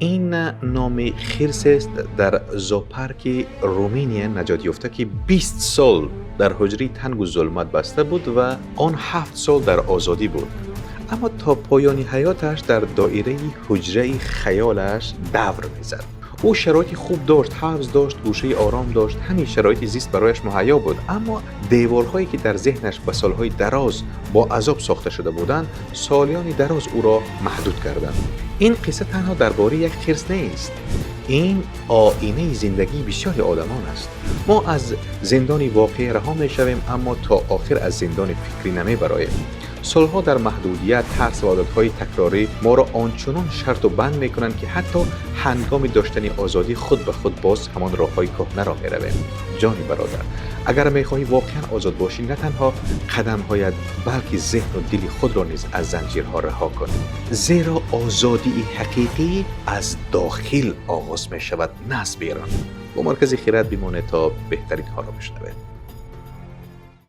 Ин номи хирсест, дар зоопарки Руминия наҷот ёфта, ки 20 сол дар ҳуҷраи тангу зулмат баста буд ва он 7 сол дар озодӣ буд, аммо то поёни ҳаёташ дар доираи ҳуҷраи хаёлаш давр мезад. Ӯ шароити хуб дошт, ҳавз дошт, гӯшаи ором дошт, ҳамин шароити зист барояш муҳайё буд, аммо деворҳое, ки дар зеҳнаш ба солҳои дароз бо азоб сохта шуда буданд, солиёни дароз ӯро маҳдуд карданд. Ин қисса танҳо дар бораи як хирс нест, ин оинаи зиндагии бисёри одамон аст. Мо аз зиндони воқеӣ раҳо мешавем, аммо то охир аз зиндони фикрӣ намебароем. Солҳо дар маҳдудият, тарс ва одатҳои такрорӣ моро ончунон шарту банд мекунанд, ки ҳатто ҳангоми доштани озодӣ худ ба худ боз ҳамон роҳҳои кӯҳнаро меравем. Ҷони бародар, агар мехоҳӣ воқеан озод бошӣ, на танҳо қадамҳоят, балки зеҳну дили худро низ аз занҷирҳо раҳо кун, зеро озодии ҳақиқӣ аз дохил оғоз мешавад, на аз берун. Бо Маркази Хирад бимонед, то беҳтаринҳоро бишнавед.